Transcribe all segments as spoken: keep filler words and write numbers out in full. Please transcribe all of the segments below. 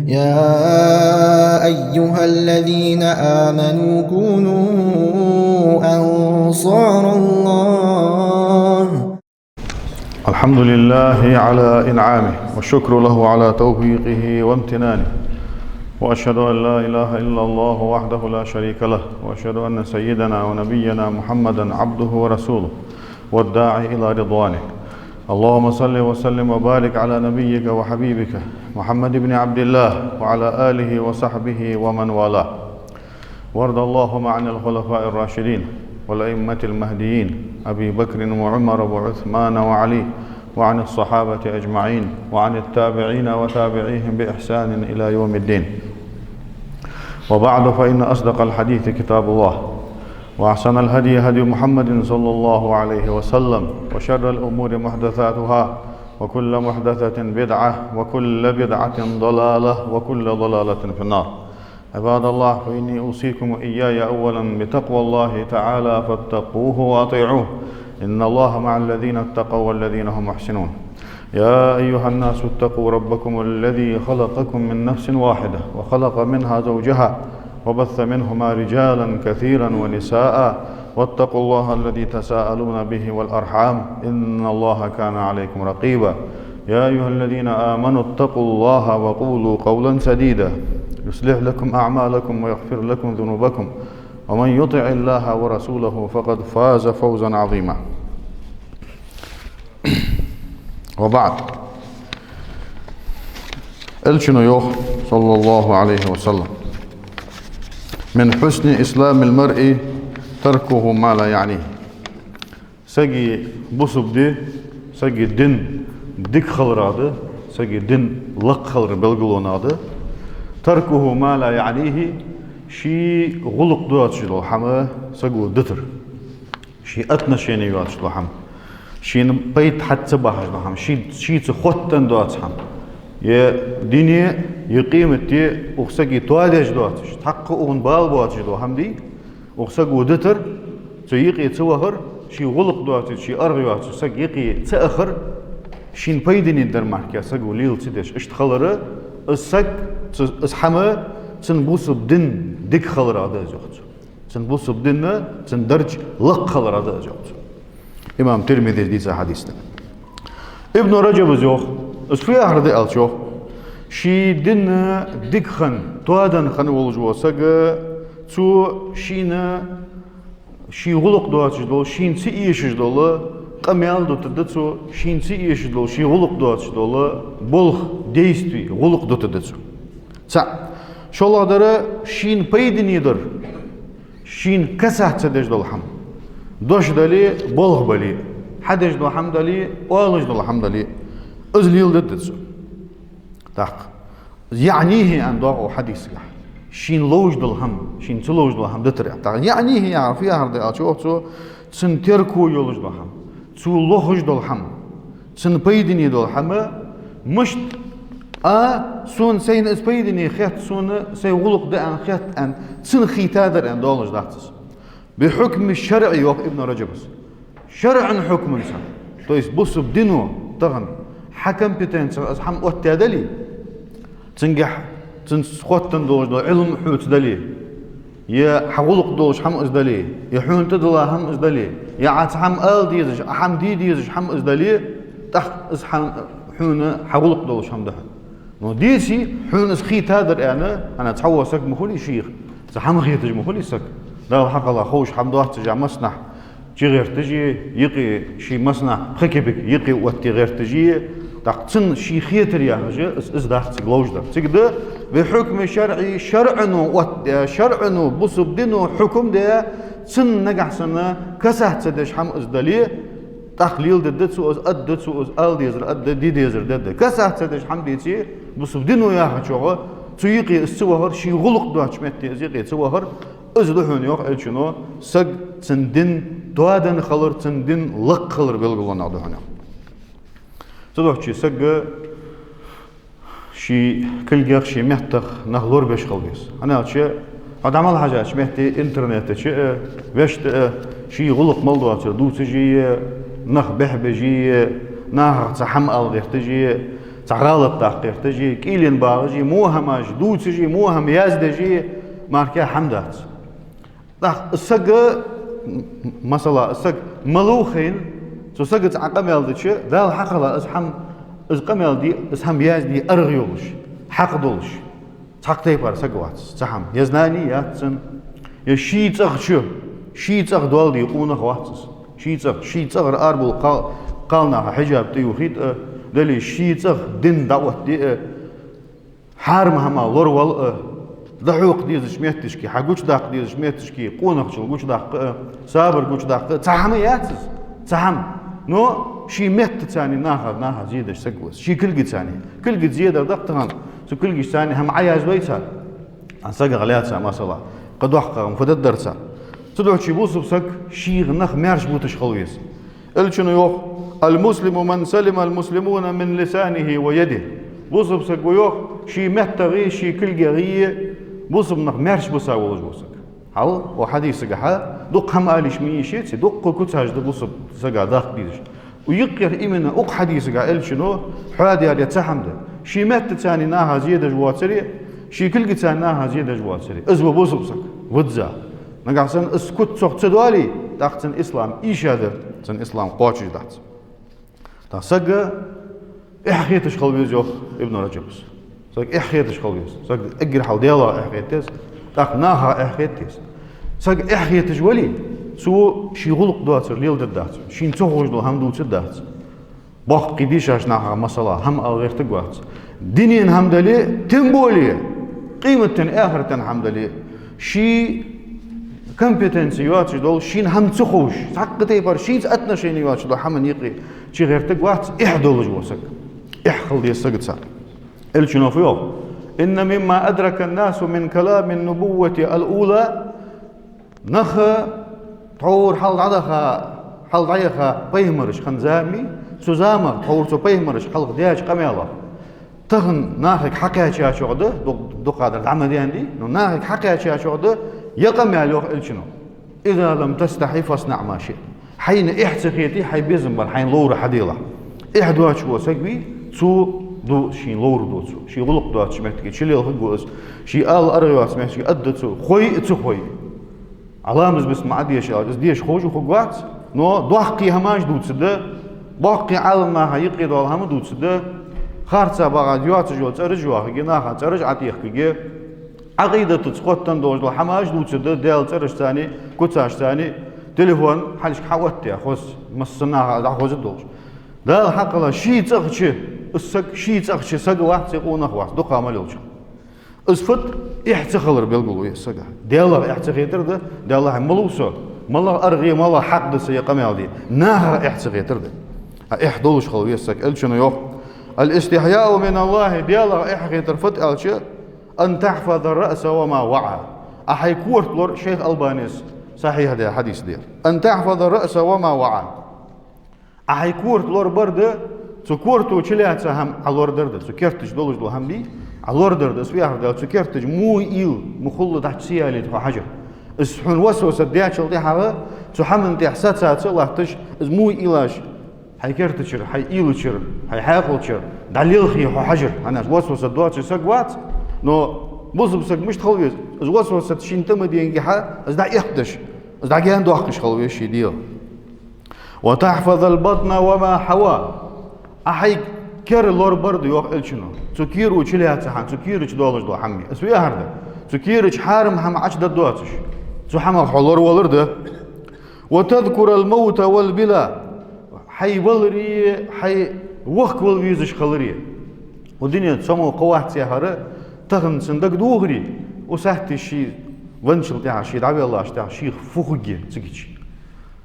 يا أيها الذين آمنوا كونوا أنصار الله. الحمد لله على إنعامه، والشكر له على توفيقه وامتنانه، وأشهد أن لا إله إلا الله وحده لا شريك له، وأشهد أن سيدنا ونبينا محمدا عبده ورسوله، والداعي إلى رضوانه. اللهم صل وسلم وبارك على نبيك وحبيبك محمد بن عبد الله وعلى آله وصحبه ومن والاه. وارض اللهم عن الخلفاء الراشدين والأئمة المهديين أبي بكر وعمر وعثمان وعلي، وعن الصحابة أجمعين، وعن التابعين وتابعيهم بإحسان إلى يوم الدين. وبعد، فإن أصدق الحديث كتاب الله، وأحسن الهدي هدي محمد صلى الله عليه وسلم، وشر الأمور محدثاتها، وكل محدثة بدعة، وكل بدعة ضلالة، وكل ضلالة في النار. عباد الله، فإني أوصيكم وإياي أولا بتقوى الله تعالى، فاتقوه وأطيعوه. إن الله مع الذين اتقوا والذين هم محسنون. يا أيها الناس اتقوا ربكم الذي خلقكم من نفس واحدة وخلق منها زوجها وبث منهما رجالا كثيرا ونساء واتقوا الله الذي تساءلون به والأرحام إن الله كان عليكم رقيبا. يا أيها الذين آمنوا اتقوا الله وقولوا قولا سديدا يصلح لكم أعمالكم ويغفر لكم ذنوبكم ومن يطع الله ورسوله فقد فاز فوزا عظيما. وبعد. Элчано йоах, صلى الله عليه وسلم: من حسن إسلام المرء تركه ما لا يعنيه. Сага бусалба ди, сага дин дика хиларах да, сага дин лакха хилара белгалонах да. تركه ما لا يعنيه, ший гӀулакх доацаш дола хӀама саго дитар. Ший отношени йоацаш дола хӀама, шийна пайда хьа ца бахаш дола хӀама, ший, шийца хоттаденна доаца хӀама. Е дине, е къемате укх сага тоадеш доацаш, тӀаккха укхун бала боацаш дола хӀама дий, укх саго дитар, цу юкъе ца вахар, ший гӀулакх доацаш, ший аргӀа йоацаш саг юкъе ца ахар, шийна пайдане дар мара саго лела ца деш, иштта хилар, из саг, цу, из хӀама цун бусалба дин дика хиларах да из, йоах цо. Цун бусалба дин, цун дарж лакха хиларах да из, йоах цо. Имам Тирмизис дийца хьадис да. Ибн Раджаба йоах, из фу яхар да аьлча, йоах, ший дин дика хинна, тоаденна хинна волаш вола саг, цо шийна, ший гӀулакх доацаш дола, шийна ца эшаш дола къамаьл дутаргда цо, шийна ца эшаш дола, ший гӀулакх доацаш дола болх, действи, гӀулакх дутаргда цо. ЦаӀ. ШоллагӀдар, шийна пайдане дар. Шийна касать ца деш дола хӀама. Дош дале, болх бале, хьадеш дола хӀама дале, оалаш дола хӀама дале, из леладергда цо. ТӀаккха. يعنيه аьнна доагӀа укх хьадисагахь. Шийна ловш дола хӀама, шийна ца ловш дола хӀама дитар. ТӀаккха يعنيه яхар фу яхар да аьлча, йоах цо, цун терко йолаш дола хӀама, цо лохаш дола хӀама, цун пайдане дола хӀама, мишта, а, сона сайна из пайдане хет, сона сай гӀулакх да аьнна хет аьнна, цунна хийтадар аьнна доалаш дац из. بحكم الشرع, йоах Ибн Раджабас. ШарӀан хьукманца, то есть бусалба дино тахан хьа компетенцех из хӀама оттадаь дале, цунгахь, цунца хоттаденна долаш дола Ӏилма хьоца дале, е хьа гӀулакх долаш хӀама из дале, е хьона тӀадилла хӀама из дале, е Ӏа цхьа хӀама ала дезаш, Ӏа хӀама де дезаш хӀама из дале, тӀаккха из хӀама хьона хьа гӀулакх долаш хӀама да хьона. Но деций, хьона из хийтадар аьнна, хӀана, цхьавола саг ма хулий шийх, цхьа хӀама хеташ ма хулий саг. Дала хьакъала ховш хӀама доацаш а массанахьа чугӀерташ а, юкъе ший массанахьа пхи кепек юкъе отте гӀерташ а, тӀаккха цунна ший хетар яхаш а, из, из дац цига ловш дар. Цига да, بحكم الشرع, шарӀано отт-, шарӀано, бусалба дино хьукам даь, цунна нагахь санна касать ца деш хӀама из дале, тӀаккха леладергда цо из, аргда цо из, ала дезар аргда, де дезар дергда. Касать ца деш хӀама деце, бусалба дино яхачох, цу юкъе из ца вахар, ший гӀулакх доацача метте из юкъе ца вахар, из да хьона, йоах Элчано, саг, цун дин тоаденна хилар, цун дин лакха хилара белгалонах да хьона, йоах. Цудухьа саг ший кулгех, ший меттах нах лорабеш хила беза. ХӀана аьлча, хьо дӀа мел хьежача метте, интернета чу а, вешта а, ший гӀулакх мел доацар дувцаш а, нах бехбеш а, нахах цхьа хӀама ала гӀерташ а, Цхьа гӀалат даккха гӀерташ а, кӀийлен багӀаш а, во хӀамаш дувцаш а, во хӀама яздеш а, мара кхы хӀама дац. ТӀаккха сага, м-, м-, масала, саг малув хайна, цу сагаца Ӏа къамаьл дича, Дала хьакхелла из хӀама, из къамаьл де, из хӀама язде аргӀа йолаш, хьакъ долаш. Цхьаккха тайпара саг вац, цхьа хӀама. Е знани яц цун, е ший цӀагӀа чу, ший цӀагӀа доал де къонах вац из. Ший цӀагӀа, ший цӀагӀара арабола кхал-, кхалнаха хьиджаб тӀаювхийта а, дале ший цӀагӀа дин дӀаоттаде а, хьарам хӀама лоравала а, дӀахьокха дезача метташка, хьагучадаккха дезача метташка къонахчал гучадаккха а, сабар гучадаккха а, цхьа хӀама яц из, цхьа хӀама. Но ший меттаца наха, наха зе деш саг ва из, ший кулгаца. Кулгаца зе дар даккха тахан, цу кулгашца хӀама Ӏояздой цар, а сагах лаьца, масала, кхы доккха хӀама фу дергдар цар. Цудухьа бусалба саг шийх нах маьрша буташ хила веза. Элчано йоах: «المسلم من سلم المسلمون من لسانه ويده». Бусалба саг ва, йоах, ший меттагӀеи ший кулгагӀеи бусалба нах маьрша биса волаш вола саг. Хьал, укх хьадисагахьа дукха хӀама ала йиш ма йий шийца, дуккха куцаш да бусалба сага даккха дезаш. Юкъера именно укх хьадисагахьа Элчано хьоадаьр цхьа хӀама да: ший меттаца наха зе деш воацаре, ший кулгаца наха зе деш воацаре. Из ва бусалба саг, визза. Нагахьа санна из куц цох ца доале, тӀаккха цун ислам ийша да, цун ислам кхоачаш дац. ТӀаккха сага эхь хеташ хила веза, йоах Ибн Раджаба. Сага эхь хеташ хила веза. Сага эггара хьалха Даьлах эхь хета деза, тӀаккха наха эхь хета деза. Сага эхь хеташ вале, цо ший гӀулакх доацар леладергдац, шийна ца ховш дола хӀама дувцаргдац. Боккхий дешаш нахах, масала, хӀама ала гӀертаргвац. Дунен хӀама дале, тем более, къематден, ахартен хӀама дале, ший компетенци йоацаш дола, шийна хӀама ца ховш, цхьаккха тайпара шийца отношени йоацаш дола хӀаман юкъе чугӀертаргвац эхь долаш вола саг. Эхь хила деза сагаца. Элчано фу йоах: «إن مما أدرك الناس من كلام النبوة الأولى». Нах тхьовра хьалха дӀадаха, хьалха дӀаяха пайхамараш хинна зама я, цу замах тхьовра цу пайхамараша хьалха даьча къамаьлах тахан нахага хьакхаьчачох да, ду-, дукхагӀдар дӀа ма даьннадий, но нахага хьакхаьчачох да ер къамаьл, йоах Элчано: «إذا لم تستح فاصنع ما شئت». Хьайна эхь ца хете, хьай безам бар хьайна ловра хьаделахь. Эхь доацаш вола саг вий, цо ду шийна ловр ду цо. Ший гӀулакх доацача моттиге чулелхаргва из, ший ала аргӀа йоацача моттиге аргда цо, хой а, ца хой а. Ӏаламаз бисмаӀа деша аьлча, из деша ховш а хургвац, но доккхий хӀамаш дувцаргда, боккхий Ӏаламнаха юкъе дола хӀама дувцаргда, харца багӀа йоацаш йола цӀераш йоахаргья, наха цӀераш Ӏотехкаргья, Ӏакъидатаца хоттаденна долаш дола хӀамаш дувцаргда, Даьла цӀерашца, куцашца, телефон хьалхашка хьаоттадаь, хоза, массанахьа дӀахоза долаш. Дала хьакхелла ший цӀагӀа чу, из саг, ший цӀагӀа чу саг вац, е къонах вац, дукха мел йолча. Из фуд? Эхь ца хилар белгало я сага. Даьлах эхь ца хетар да, Даьла, хьай малув со, малагӀа аргӀа, малагӀа хьакъ да са ер къамаьл де. Нахах эхь ца хетар да. А эхь долаш хила веза саг. Элчано йоах: «الاستحياء من الله», Даьлах эхь хетар фуд аьлча, «أن تحفظ الرأس وما وعى». Ӏа хьай корта лор, шайх Албанес сахьихь даь хьадис да ер. «أن تحفظ الرأس وما وعى». Ӏа хьай корта лорабар да, цу корто чулаьца хӀама Ӏа лорадар да, цу керта чу долаш дола хӀама бий, Ӏа лорадар да, из вехар даьлча, цу керта чу муй уйла, мухулла дӀачу ца ялийта хьо хьажар. Из хьона васваса даьчул тӀехьагӀа, цу хӀаман тӀехьа сацаца латташ, из муй уйлаш хьай керта чура, хьай уйла чура, хьай хьаькъал чура дӀалелхе хьо хьажар. ХӀана аьлча васваса доацаш саг вац, но бусалба саг мишта хила веза? Из васвасаца шийна тӀа ма денгахьа, из дӀаэттадеш, из дӀагаьна доаккхаш хила веза ший дегӀ. «وتحفظ البطن وما حوى». Ӏа хьай кер лорабар да, йоах Элчано. Цу керо чулаьца хӀама, цу кера чу долаш дола хӀама. Из вехар да. Цу кера чу хьарам хӀама Ӏочудергдоацаш, цу хӀамах хьо лоравалар да. «وتذكر الموت والبلى». Хьай валари, хьай вахкавала везаш хилари. Укх дунен цу мо кхы вац яхар тахан цун дагадохари, укх сахьте ше венначул тӀехьагӀа, ше дӀавеллачул тӀехьагӀа шийх фу хургья цига чу.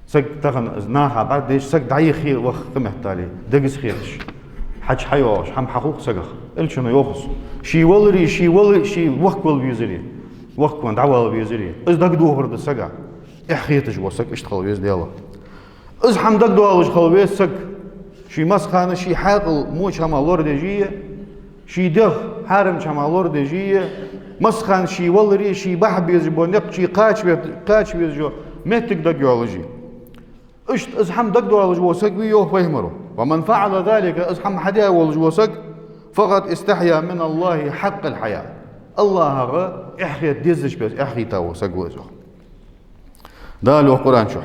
Саг тахан из наха бӀаргадайча, саг дӀаяхе ваха кхы меттел, дегаза хеташ, хьачу хьайоагӀаш хӀама хьахулаш сагах. Элчано йоах из. Ший валари, ший вала-, ший вахкавала везари, вахкавенна дӀавала везари, из дагадохар да сага. Эхь хеташ вола саг иштта хила веза Даьлах. Из хӀама дагадоалаш хила веза саг. Ший массахана ший хьаькъал воча хӀамах лорадеш а, ший дегӀ хьарамча хӀамах лорадеш а, массахана ший валари, ший бахьа безаш бола никъ, ший кхача ве-, кхача везаш йола моттиг дагайоалаш а. Иштта из хӀама дагадоалаш вола саг вий, йоах пайхамаро. «ومن فعل ذلك», из хӀама хьадаь волаш вола саг, فقد استحيا من الله حق الحياء. АллахӀагара эхь хета дезача беса эхь хийтта вола саг ва из, йоах. Дала йоах Къуръан чу: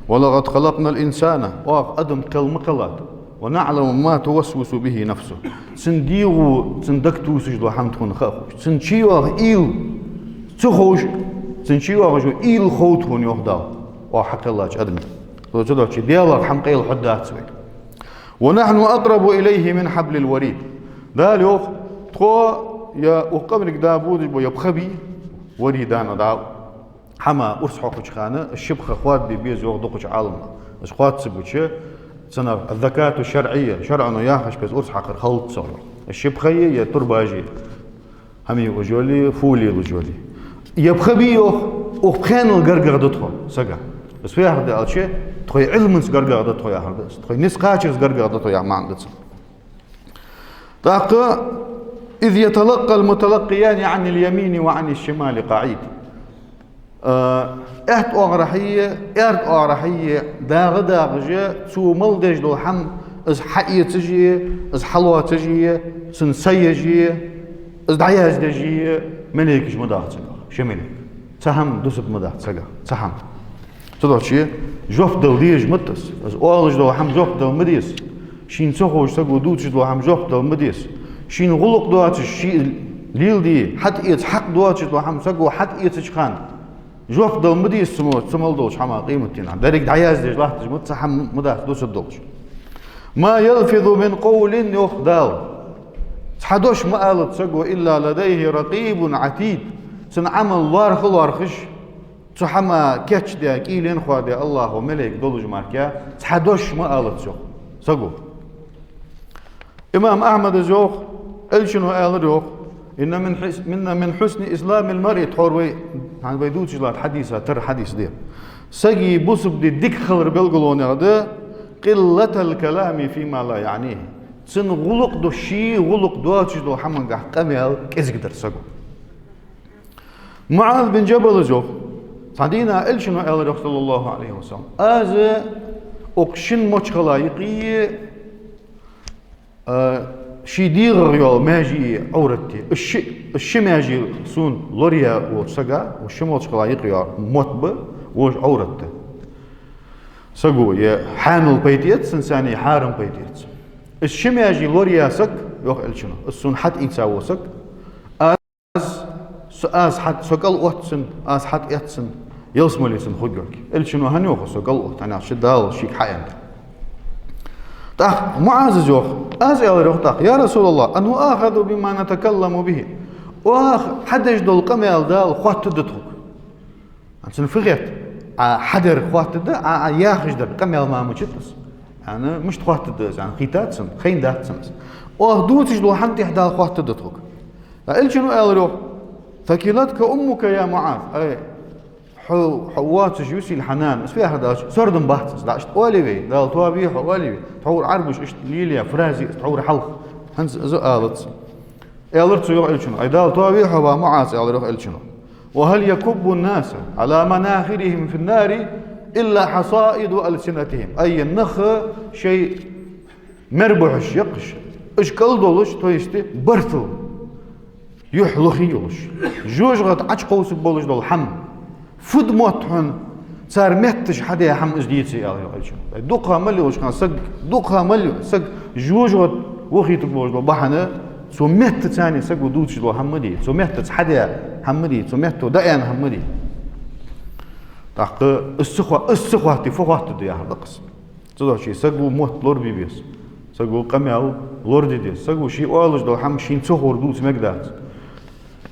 «ولقد خلقنا الإنسان», оаха адам кхел ма кхеллад, «ونعلم ما توسوس به نفسه». Цун дегӀо, цун даг тувсаш дола хӀама тхона ха а ховш. Цун чуйоагӀа уйла ца ховш, цун чуйоагӀаш йола уйла хов тхона, йоах Дала, оаха хьакхеллача адамий. Цудухьа Даьлах хӀама къайла хьоадац вай. «ونحن أقرب إليه من حبل الوريد». Дала йоах, тхо, е укх къамарга да бодаш бола, е пха бий, وريد аьнна да, хӀама урс хьокхача хана, ши пха хоадабе беза, йоах дукхача Ӏаламнаха. Уж хоадабича, цунах الذكاة الشرعية, шарӀо яхача беса урс хьакхар хилац, йоах. Ши пха е, е турбажи. ХӀама юаш йоле, фули луш йоле. Е пха бий, йоах, укх пхенал гаргагӀа да тхо, сага. Из фу яхар да аьлча, тхоай Ӏилманца гаргагӀа да тхо яхар да из. Тхоай низ кхачарца гаргагӀа да тхо яха маӀан да цун. ТӀаккха: «إذ يتلقى المتلقيان عن اليمين وعن الشمال قعيد». Э, аьтта оагӀорахьеи, аьрда оагӀорахьеи дагӀа дагӀаш, цо мел деш дола хӀама, из хьаэцаши, из хьалоацаши, цун са еши, из дӀаяздеши, малейкаш ма даха цунга, ши малейк. Цхьа хӀама дусаргма дац сага, цхьа хӀама. Цудухьа жоп дала дезаш ма дац из. Из оалаш дола хӀама жоп дала ма деза. Шийна ца ховш саго дувцаш дола хӀама жоп дала ма деза. Шийна гӀулакх доацаш, ше леладе, хьатӀаэца хьакъ доацаш дола хӀама саго хьатӀаэцача хана жоп дала ма деза цу мо-, цу мел долча хӀаман къематдийнахьа. Деррига дӀаяздеш латташ ма дац, цхьа хӀама ма дац дусаргдолаш. «ما يلفظ من قول», йоах Дала. Цхьа дош ма алац саго, «إلا لديه رقيب عتيد». Цун Ӏамал лоархӀа лоархӀаш, цу хӀаман кийчдаь, кӀийлен хоадаь АллахӀа малейк долаш мара, цхьа дош ма алац, йоах, саго. Имам Ахьмада йоах, Элчано аьлар йоах: «إن من حس-، إن من حسن إسلام المرء», тхьовра вай, хӀанз вай дувцаш латта хьадиса тара хьадис да ер. Сага, бусалба дика хилара белгалонех да: «قلة الكلام فيما لا يعنيه». Цун гӀулакх до-, ший гӀулакх доацаш дола хӀамангахьа къамаьл кӀезига дар саго. МуӀаз бин Джабала йоах, цхьан дийнахьа Элчано аьлар йоах, صلى الله عليه وسلم: «Аз укх шин мочхала юкъе, а, ший дегӀах йола маьжий, Ӏоврат, уж ши, уж ши маьжий сона лораяь волча сага, укх шин мочхала юкъе йола мотт ба, вож Ӏоврат да. Саго, е хьанал пайда эц цунцара, е хьарам пайда эц. Уж ши маьжий лораяь саг, йоах Элчано, уж сона хьатӀаийца вола саг, аз, со, аз хьат-, со кӀал отт цунна, аз хьатӀаэтт цунна, ялсмале цунна хургйолга». Элчано хӀана йоах со кӀал отт, хӀана аьлча Дала шийга хьааьннад. ТӀаккха МуӀаза йоах, аз аьлар йоах тӀаккха: «يا رسول الله، أنؤاخذ بما نتكلم به؟» Оаха хьадеш дола къамаьл Дала хоаттаргда тхога? Цунна фу хет? Ӏа хьадер хоаттаргда, Ӏа, Ӏа яхаш дар къамаьл ма мичад из? Яъни, мишта хоаттаргда из, яъни, хийттад цунна, хайнадац цунна из. Оаха дувцаш дола хӀама тӀехьа Дала хоаттаргда тхога. Элчано аьлар йоах: «ثكلتك أمك يا معاذ». Ай, хьо, хьо воацаш висийла хьа нана, из фу яхар да аьлча, сардам бац из, дӀа иштта оалий вай, Дала тоабе хьо, оалий вай. Тхьовра Ӏарбаша иштта лелаяь фразе из, тхьовра хьалха. ХӀанз из алац. Аьлар цо йоах Элчано: «Ай, Дала тоабе хьо, ва МуӀаз», аьлар йоах Элчано. «وهل يكب الناس على مناخرهم في النار إلا حصائد ألسنتهم». Ай, нах шоай мерабухьаш яккхаш, уж кӀал долаш, то есть бартал юхь лохе йолаш, жожагӀате Ӏочукховсаргболаш дола хӀама, фуд мотт хьона цар метташа хьадаь хӀама из деций, аьлар йоах Элчано. Дукха мел йолча хана саг, дукха мел йо-, саг жожагӀате вохийтаргболаш дола бахьан, цу меттаца цхьана саго дувцаш дола хӀама ма дий, цу меттаца хьадаь хӀама ма дий, цу метто дӀааьнна хӀама ма дий. ТӀаккха из ца хо-, из ца хоатте, фу хоаттаргда яхар да-кх из. Цудухьа саго мотт лорабе беза, саго къамаьл лораде деза, саго ше оалаш дола хӀама шийна ца ховр дувца мегаргдац.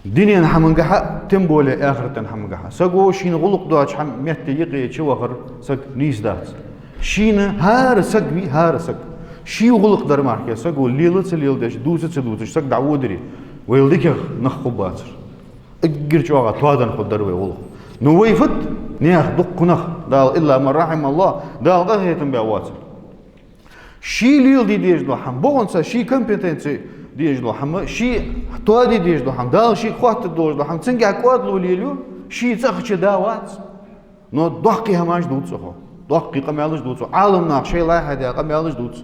Дунен хӀамангахьа, тем более ахартен хӀамангахьа. Саго шийна гӀулакх доацача хӀаман метте юкъе чувахар саг нийса дац. Шийна хӀара саг вий, хӀара саг. Ший гӀулакх дар мара, саго лела а ца леладеш, дувца а ца дувцаш, саг дӀаводаре, вай дикагӀа нах хургбацар. Эггара чӀоагӀа тоаденна хургдар вай гӀулакх. Ну вай фуд? Наьха дукха нах, Дала, «إلا من رحم الله», Дала къахетам баь воацар. Ше леладе дезаш дола хӀама, бокъонца ший компетенце дезаш дола хӀама, ше тоаде дезаш дола хӀама, Дала шийга хоаттаргдолаш дола хӀама, цунгахьа кӀоадало лелаю, ше цӀагӀа чу да вац. Но доккхий хӀамаш дувц цо, доккхий къамаьлаш дувц цо, Ӏаламнаха шоайла хьадаь къамаьлаш дувц.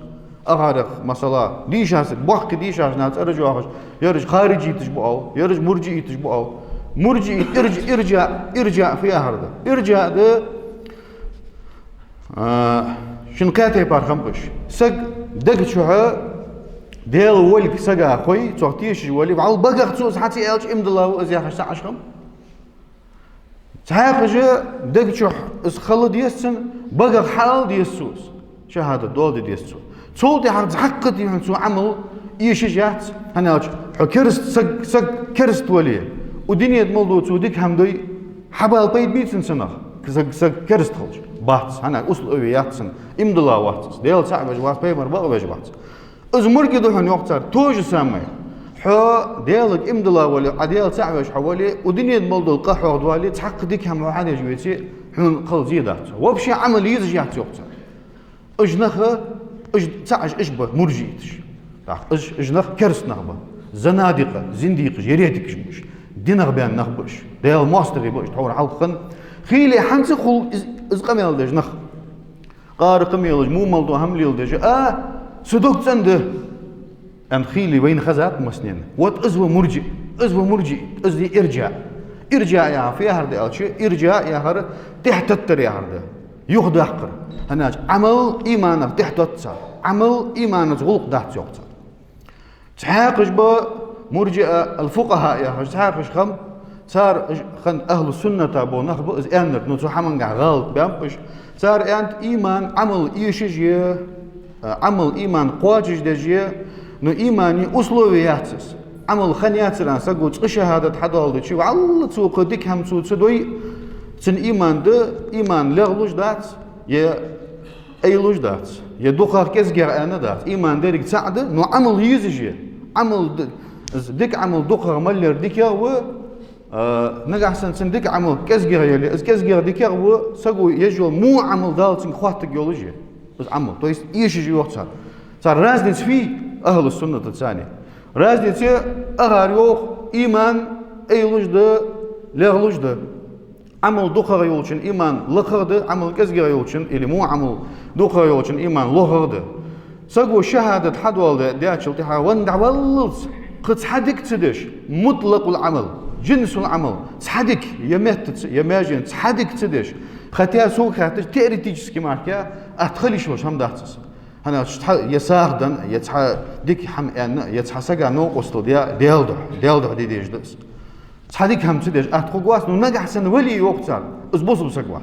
Ахарех, масала, дийшача, боккхий дийшача наха цӀераш йоахаш, ераш харижиташ ба оал, ераш муржииташ ба оал. Муржиит, иржа, иржа, иржа фу яхар да? Иржа да, а, шин кхаь тайпара хам ба уж. Саг дега чухьа Даьла волга сага хой, цох тешаш вале, вӀалла багах цо из хьа ца аьлча, иман дилла ва из яхаш цхьа Ӏаш хам. Цхьаькхаш дега чухь из хила деза цун, багах хьаала деза цо из. Шахьадат доаладе деза цо. Цул тӀехьагӀа цхьаккха дий хьона цо Ӏамал эшаш яц, хӀана аьлча хьо кераста саг, саг кераста вале, укх дунен тӀа мел дола цо дика хӀама дой, хьабала пайда бий цунна цунах? Саг, саг кераста хилча, бац, хӀана условие яц цунна, иман дилла вац из, Даьла цаӀ веш вац, пайхамар бакъвеш вац. Из муржиъ да хьона, йоах цар, то же самое. Хьо Даьлага иман дилла вале, Ӏа Даьла цаӀ веш хьо вале, укх дунен тӀа мел дола къа хьох доале, цхьаккха дика хӀама хьо хьадеш веце, хьона хила зе дац. Вообще Ӏамал езаш яц, йоах цар. Уж нах, уж цаӀаш, уж ба муржииташ. ТӀаккха уж, уж нах кераста нах ба. Занадикъа, зиндикъаш, еретикаш ба уж. Динах баьнна нах ба уж. Даьла моастагӀий ба уж, тхьовра хьалха хинна. Хийла хӀанз а хул из, из къамаьл деш нах. Къаракъа мелаш, мумал ду хӀама леладеш, а, цу дог цӀенда, аьнна, хийла вайна хезад массанена. Вот из ва муржиъ, из ва муржиъ, из да иржаъ. Иржаъ яхар фу яхар да аьлча, иржаъ яхар тӀехьататтар яхар да. Юхадаккхар. ХӀана аьлча Ӏамал иманах тӀехьатотт цар. Ӏамал иманаца гӀулакх дац, йоах цар. Цхьаькхаш ба муржиъа, аль-фукъахӀа яхаш, цхьаькхаш хам, цар хинна ахӀлу сунната бола нах ба из аьннар, ну, цу хӀамангахь гӀалат баьннаб уж. Цар аьннад, иман Ӏамал эшаш я, Ӏамал иман кхоачашдеш я, ну, имана условие яц из. Ӏамал хинна яцар аьнна саго цкъа шахӀадат хьадоаладича, вӀалла цо кхы дика хӀама цо ца дой, цун иман да, иман лехлуш дац, е Ӏелуш дац, е дукхагӀа кӀезигагӀа аьнна дац. Иман деррига цаӀ да, но Ӏамал езаш я. Ӏамал д-, из дика Ӏамал дукхагӀа мел яр дикагӀа ва, а, нагахьа санна цун дика Ӏамал кӀезигагӀа яле, из кӀезигагӀа дикагӀа ва, саго еш йола во Ӏамал Дала цунга хоттаргйолаш я. Из Ӏамал, то есть эшаш я, йоах цар. Цар разница фу я ахӀлу суннатаца цхьана? Разница, ахар йоах, иман Ӏелуш да, лехлуш да. Ӏамал дукхагӀа йолчун иман лакхагӀа да, Ӏамал кӀезигагӀа йолчун, или во Ӏамал дукхагӀа йолчун иман лохагӀа да. Саго шахӀадат хьадоаладаьчул тӀехьагӀа венна дӀаваллалца, кхы цхьа дика ца деш, мутлакъул Ӏамал, жинсул Ӏамал, цхьа дика, е меттаца, е маьженаца цхьа дика ца деш, хотя сога хаьттача теоретически мара атта хила йиш йолаш хӀама дац из. ХӀана аьлча цхьа е сагӀа даь, е цхьа дика хӀама аьнна, е цхьан сага новкъостал даь, Даьла духьа, Даьла духьа де дезаш да из. Цхьа дика хӀама ца деш атта хургвац, ну, нагахьа санна вале, йоах цар, из бусалба саг вац.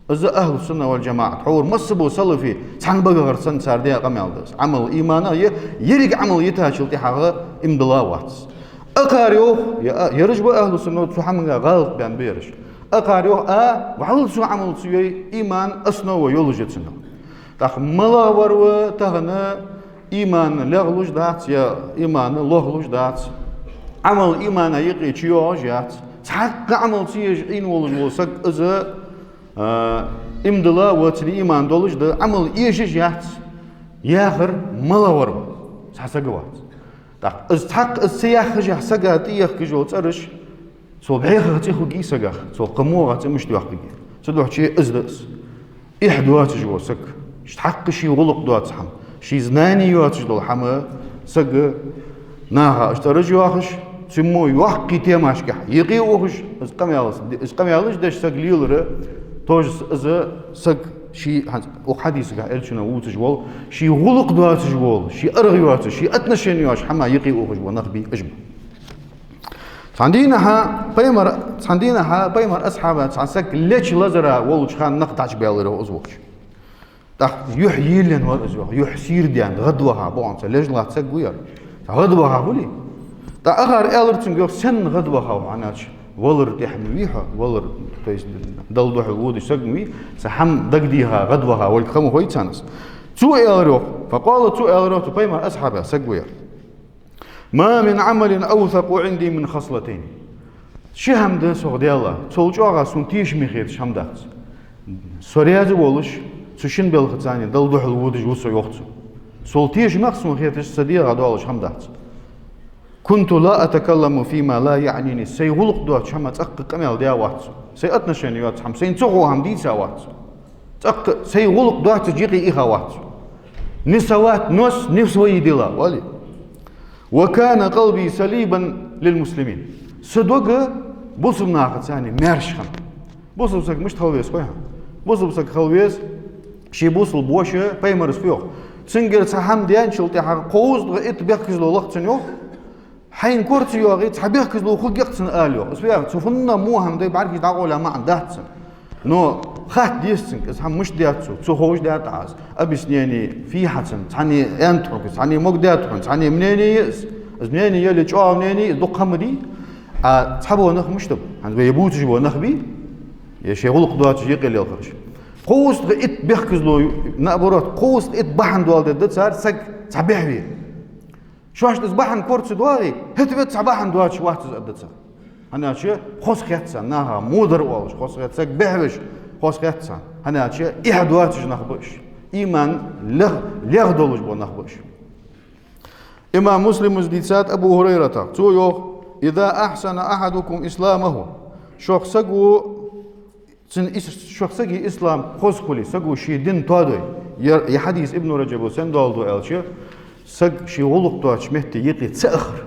Из ахӀлу сунна валь-жамаӀа, тхьовра масса бола салафий цхьан багахьара санна цар даь къамаьл да из. Ӏамал иманах я, еррига Ӏамал йитачул тӀехьагӀа иман дилла вац. Акхар йоах, е а, ераш ба ахӀлу сунна, цу хӀамангахь гӀалат баьнна ба ераш. Акхар йоах, а, вӀалла цо Ӏамал ца йой, иман основа йолаш я цун. ТӀаккха малагӀвар ва тахан иман лехлуш дац, е иман лохлуш дац? Ӏамал имана юкъе чуйоагӀаш яц. Цхьаккха Ӏамал ца еш Ӏийна волаш вола саг, из, а, иман дилла ва, цун иман долаш да, Ӏамал эшаш яц яхар малагӀвар ва? Цхьа саг вац. ТӀаккха из цхьаккха из ца яххашехь сага тӀаехкаш йола цӀераш, цул бӀехагӀа цӀи хургья сагах, цул кхы могагӀа цӀи мишта йоаккхаргья. Цудухьа из да из. Эхь доацаш вола саг, цхьаккха ший гӀулакх доаца хӀама, ший знани йоацаш дола хӀама, саг наха уж цӀераш йоахаш, цу мо йоккхий темашкахь юкъе ухаш, из къамаьлаш, из къамаьлаш деш саг лелар, тоже из саг ший, хӀанз укх хьадисагахь Элчано вувцаш вола, ший гӀулакх доацаш вола, ший аргӀа йоацаш, ший отношени йоацаш хӀама юкъе ухаш бола нах бий уж ба. Цхьан дийнахьа пайхамар, цхьан дийнахьа пайхамара асхьабех цхьа саг леча лазара волча хана нах дӀачубаьлар, йоах, из волча. ТӀаккха юхь йийллина вар из, йоах, юхь сийрдаьнна, гӀадваха, бокъонца леча латта саг вар. ГӀадваха хулий? ТӀаккха акхар аьлар цунга, йоах, сенна гӀадваха ва хьо, хӀана аьлча валара тӀехьа ма вий хьо, валар, то есть Далла духьал водаш саг ма вий, цхьа хӀама дагадеха гӀадваха волга ха ма хой царна из. Цо аьлар, йоах, فقال, цо аьлар, йоах, цу пайхамара асхьабех саг вар. ما من عمل أوثق عندي من خصلتين. Ши хӀама да сох, Даьла, цул чӀоагӀа сона тешаме хеташ хӀама дац. Со раьза волаш, цу шин балхаца Далла духьал водаш ва со, йоах цо. Цул тешаме сона хеташ са дегӀа долаш хӀама дац. كنت لا أتكلم فيما لا يعنيني. Сай гӀулакх доацача хӀамах цӀаккха къамаьл даь вац со. Сай отношени йоаца хӀама, сайна ца хов хӀама дийца вац со. ЦӀаккха сай гӀулакх доацача юкъе иха вац со. Не совать нос, не в свои дела, вали. وكان قلبي صليبا للمسلمين. Са дог бусалба нахаца маьрша хиннад. Бусалба саг мишта хила веза, хой хьона? Бусалба саг хила веза, ше бусалба воша пайхамара фу йоах. Цунгара цхьа хӀама даьнначул тӀехьагӀа кхузткъеи итт бехказло лаха цунна, йоах. Хьайна кора ца йоагӀе, цхьа бехказло хургья-кх цунна, ала йоах. Из фу яхар, цу хӀаман муха хӀама дай бӀаргаш дӀакъовла маӀан дац цун. Но хатта деза цунга, из хӀама мишта даьд цо, цо ховш даьд Ӏа из. Объяснени фу я хьа цун, цхьанне аьннад хьога из, цхьанне могадаьд хьона, цхьанне мнени я из. Из мнени яле чӀоагӀа мнени, из дукха хӀама дий. А цхьабола нах мишта ба? ХӀанз вай бувцаш бола нах бий, е шоай гӀулакх доацаш юкъе лелхараш. Кхузткъеи итт бехказло, наоборот, кхузткъеи итт бахьан доаладергда цар саг цхьа бӀехве. Шоашта из бахьан кора ца доагӀе, хӀаьта веза цхьа бахьан доацаш вац из, аргда цар. ХӀана аьлча хоза хет царна, наха мудар оалаш хоза хет, саг бӀехвеш хоза хет царна. ХӀана аьлча эхь доацаш нах ба уж. Иман лех-, леха долаш бола нах ба уж. Имам Муслима дийцад Абу ХӀурайратах. Цо йоах: إذا أحسن أحدكم إسلامه. Шух саго Цун ис-, шух сага ислам хоза хуле, саго ший дин тоадой. Ер, ер хьадис Ибн Раджаба сен доаладу аьлча, саг ший гӀулакх доацача метте юкъе ца ахар.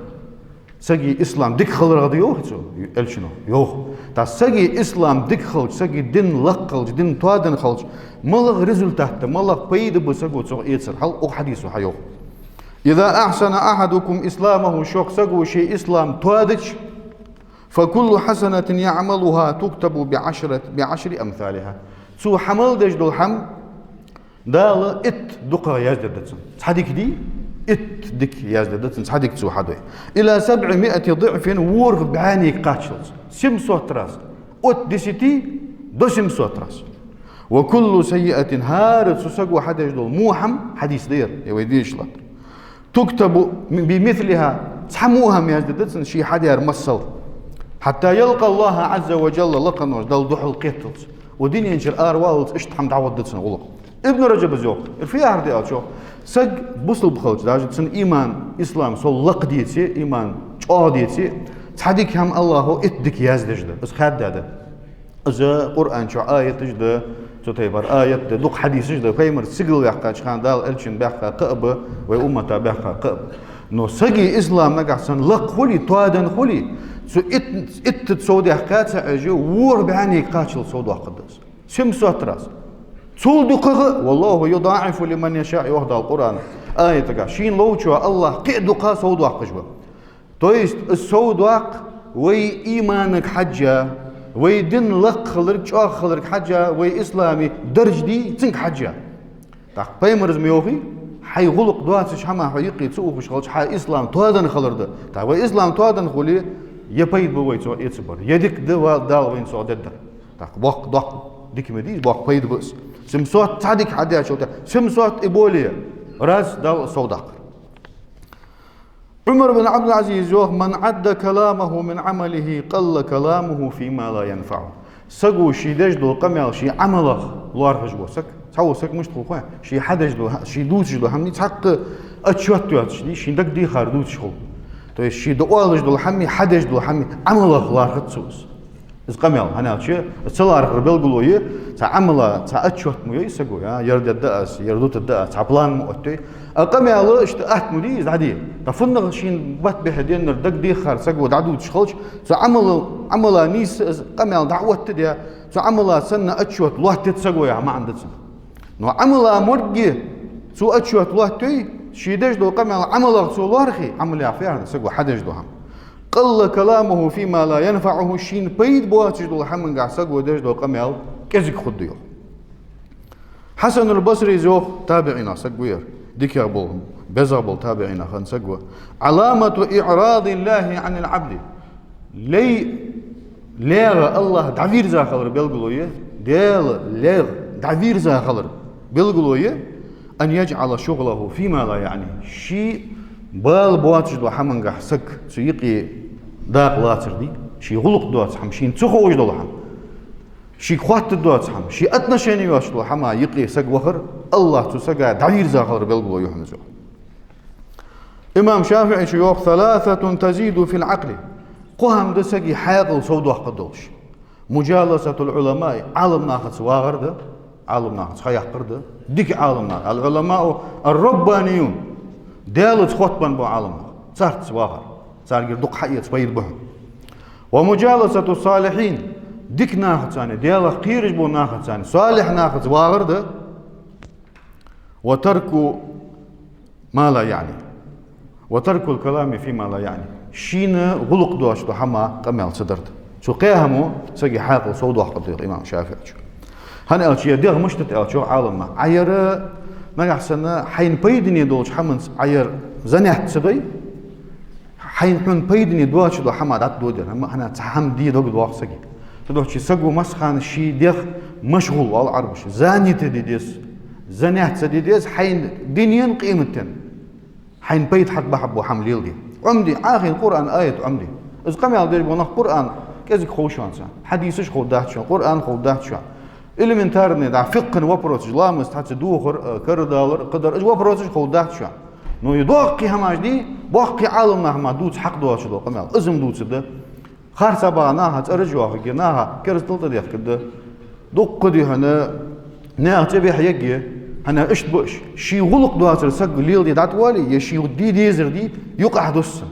Сага ислам дика хиларах да йоах цо, элчано, йоах. ТӀаккха сага ислам дика хилча, сага дин лакха хилча, дин тоаденна хилча, малагӀа результат да, малагӀа пайда ба саго цох эцар, хьал укх хьадисо хьайоах. إذا أحسن أحدكم إسلامه, шух саго ший ислам тоадича, فكل حسنة يعملها تكتب بعشرة، بعشر أمثالها. Цо хьа мел деш дола хӀама Дала итт дукхагӀа яздергда цунна. Цхьа дика дий, итт дика яздергда цунна, цхьа дика цо хьадой. إلى سبعمائة ضعف, ворхӀ бӀаьнега кхаччалца. Семьсот раз. От десяти до семьсот раз. وكل سيئة, хӀара цу саго хьадеш дола во хӀама, хьадис да ер, е вай дийшла. تكتب بمثلها, цхьа во хӀама яздергда цунна ше хьадаьр масал. حتى يلقى الله عز وجل, лакхе волча Далла духьал кхеталца. Укх дунен чура араваллалца иштта хӀама дӀагӀоргда цунна гӀулакх. Ибн Раджаба йоах, ер фу яхар да аьлча, саг бусалба хилча, даже цун иман, ислам сов лакха деце, иман чӀоагӀа деце, цхьа дика хӀама Аллахо итт дика яздеш да. Из хаьдда да. Из Къуръан чу аяташ да, цу тайпара аят да, дукха хьадисаш да, пайхамар сигала ваьккхача хана, Дала элчанна баьккха кхаъ ба, вай уммата баьккха кхаъ ба. Но сага ислам нагахьа санна лакха хуле, тоаденна хуле, цу ит-, иттаца сов даьккха ца Ӏеш, ворхӀ бӀаьнега кхаччалца сов доаккхаргда из. Семьсот раз. Цул дукхагӀа, والله يضاعف لمن يشاء, йоах Дала Къуръан аятагахь. Шийна ловчо Аллах кхы а дукха сов доаккхаш ва. То есть, из сов доаккх вай иманага хьежжа, вай дин лакха хиларга, чӀоагӀа хиларга хьежжа, вай ислама дарж дий, цунга хьежжа. ТӀаккха пайхамара ма йоахий, хьай гӀулакх доацача хӀаман хьо юкъе ца ухаш хилча, хьа ислам тоаденна хилар да. ТӀаккха вай ислам тоаденна хуле, е пайда ба вай цох эцабар, е дика да ва-, Дала вайна цох дергдар. ТӀаккха боккха, доккха дика ма дий, боккха пайда ба из. Семьсот, цхьа дика хьадаьчул тӀехьагӀа, семьсот и более раз Дала сов даккхар. Ӏумар бин Ӏабдул-Ӏазиза йоах: من عد كلامه من عمله قل كلامه فيما لا ينفعه. Саго ше деш дола къамаьл ший Ӏамалах лоархӀаш вола саг. Цхьавола саг мишта хул хой, ше хьадеш дола, ше дувцаш дола хӀама цхьаккха отчёт йоацаш дий, шийна дагадехар дувцаш хул. То есть ше дӀаоалаш дола хӀама, хьадеш дола хӀама Ӏамалах лоархӀац цо из. Из къамаьл, хӀана аьлча, из ца лоархӀара белгало я, цхьа Ӏамала, цхьа отчёт ма йой саго, а, ер дергда аз, ер дутаргда аз, цхьа план ма оттайой. А къамаьл иштта атта ма дий из дӀаде. ТӀаккха фуннагӀа шийна бат бихьа деннар дагадехар саго дӀадувцаш хилча, цу Ӏамала, Ӏамала нийсса из къамаьл дӀаоттаде, цу Ӏамала санна отчёт лоаттаде саго яха маӀан да цун. Но Ӏамала моргге цо отчёт лоаттайой, ше деш дола къамаьл Ӏамалах цо лоархӀе, Ӏамал яхар фу яхар да, саго хьадеш дола хӀама. قل كلامه فيما لا ينفعه, шийна пайда боацаш дола хӀамангахьа саго деш дола къамаьл кӀезига хургда йоах. Хьасанул Басрис йоах, табиӀинех саг ва ер, дикагӀа бола, безагӀа бола табиӀинех хинна саг ва: علامة إعراض الله عن العبد. Лай лаьгӀа Аллах дӀавийрза хилара белгало я, Даьла лаьгӀа дӀавийрза хилара белгало я, أن يجعل شغله فيما لا يعنيه. Ший бала боацаш дола хӀамангахьа саг цу юкъе дакъа лацар дий, ший гӀулакх доаца хӀама, шийна ца ховш дола хӀама, шийга хатта доаца хӀама, ший отношени йоацаш дола хӀама юкъе саг вахар Аллах цу сага дӀавийрза хилара белгало я хьона из. Имам ШафиӀийс йоах: ثلاثة تزيد في العقل. Кхо хӀама да сага хьаькъал сов доаккхаргдолаш. مجالسة العلماء, Ӏаламнахаца вагӀар да. Ӏаламнахаца хьаяккхар да. Дика Ӏаламнах. العلماء الربانيون. Даьлаца хоттабенна бола Ӏаламнах. Царца вахар. Царгара дукха хьаэца пайда ба хьона. ومجالسة الصالحين. Дика нахаца, Даьлах кхераш бола нахаца, салихь нахаца вахар да. وترك ما لا يعني. وترك الكلام فيما لا يعني. Шийна гӀулакх доацаш дола хӀама къамаьл ца дар да. Цу кхаь хӀамо сага хьаькъал совдоаккхаргда, йоах имам ШафиӀийс. ХӀана аьлча, ер дегӀ мишта да аьлча, йоах Ӏаламнаха, Ӏа ер, нагахьа санна, хьайна пайдане долча хӀаманца Ӏа ер занят ца дой, хьайна, хьона пайдане доацаш дола хӀама дӀатӀадодар. ХӀана, хӀана цхьа хӀама де дог доагӀа сага. Цудухьа саго массахана ший дегӀ машгӀул, оал Ӏарбаша, занято де деза. Занят ца де деза хьайна дунен, къематден. Хьайна пайда хьатӀабахьа бола хӀама леладе. Ӏомаде, Ӏа хьайна Къуръан аят Ӏомаде. Из къамаьл деш бола нах Къуръан кӀезига ховш вац царна. Хьадисаш ховргдац шоана, Къуръан ховргдац шоана. Элементарни, да, фикъхӀа вопросаш, ламаз цхьацца дохар, э, карадалар, кхыдар, уж вопросаш ховргдац шоана. Но ер доккхий хӀамаш дий, боккхий Ӏаламнаха мара дувца хьакъ доацаш дола къамаьл. Из-м дувцаргда. Харцахьа багӀа наха цӀераш йоахаргья, наха керастал тӀадехкаргда. Дукха дий хьона, наьха цӀи бӀехъергья, хӀана, иштта ба уж. Ший гӀулакх доацар саг леладе дӀатӀавоале, е ший де дезар дий, юкъахьа дусса.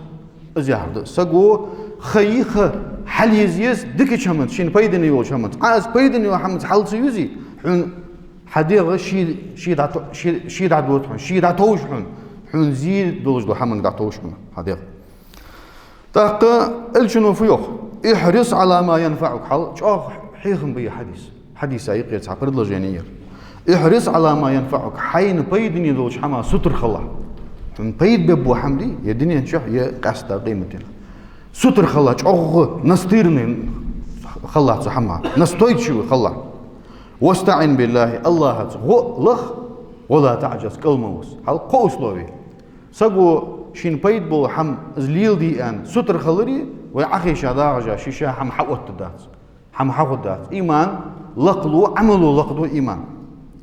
Из яхар да. Саго ха йиха хьалъеза еза дикача хӀаманца, шийна пайдане йолча хӀаманца. Ӏа из пайдане йолча хӀаманца хьал ца юзе, хьона хьа дегӀ ше, ше дӀато-, ше, ше дӀадода хьона, ше дӀатовш хьона, хьона зе долаш дола хӀаманга дӀатовш хьона хьа дегӀ. ТӀаккха Элчано фу йоах? احرص على ما ينفعك. Хьал чӀоагӀа хьехам ба ер хьадис. Хьадиса юкъера цхьа предложени я ер. احرص على ما ينفعك. Хьайна пайдане долча хӀамах сутара хилалахь. Хьона пайда бергбола хӀама дий, е дунен чу, е къаьстта къематдийнахьа. Сутара хилалахь, чӀоагӀа настырный хилалахь цу хӀамах. Настойчивый хилалахь. واستعن بالله. АллахӀаца гӀо лаха, ولا تعجز, кӀал ма виса. Хьал кхо условие. Саго шийна пайда бола хӀама из леладе аьнна сутара хилари, вай Ӏохайша дагӀаш, ше ше хӀама хьаоттаргдац, хӀама хьахургдац. Иман лакхлу, Ӏамало лакхду иман.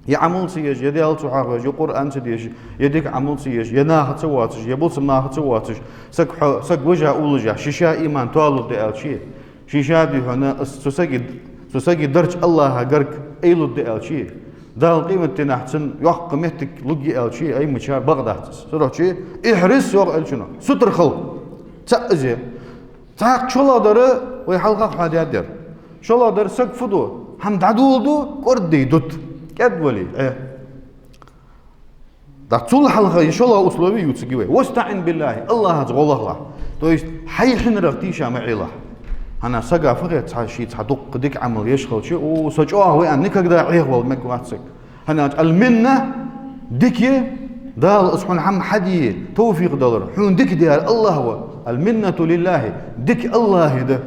Е Ӏамал ца еш, е Даьла ца хьоахавеш, е Къуръан ца дешаш, е дика Ӏамал ца еш, е наха ца воацаш, е бусалба наха ца воацаш, саг хьо-, саг вижа, уллаш, ше ше иман тоалургда аьлча, ше ше дий хьона, из цу сага, цу сага дарча АллахӀа гарга айлургда аьлча, Дала къематдийнахьа цунна йоккха моттиг лургья аьлча, аймачар бакъ дац из. Цудухьа احرص йоах Элчано, сутара хила. ЦаӀ из я. ТӀаккха шоллагӀдар, вай хьалха хьоахадаьдар. ШоллагӀдар, саг фу ду? ХӀама дӀадоладу, кӀордаде дут. КӀаьдвале, э. ТӀаккха цул хьалха ер шоллагӀа условие ювцаргья вай. واستعن بالله, АллахӀаца гӀо лахалахь. То есть хьай хьинарах тийша ма Ӏелахь. ХӀана, сага фу хет, цхьа, ше цхьа дукха дика Ӏамал еш хилча, о, со чӀоагӀа ва аьнна никогда Ӏехавала мегаш вац саг. ХӀана аьлча, المنة, дика, Дала из хьона хӀама хьаде товфикъ далар, хьона дика даьр АллахӀ ва. المنة لله, дика АллахӀа да.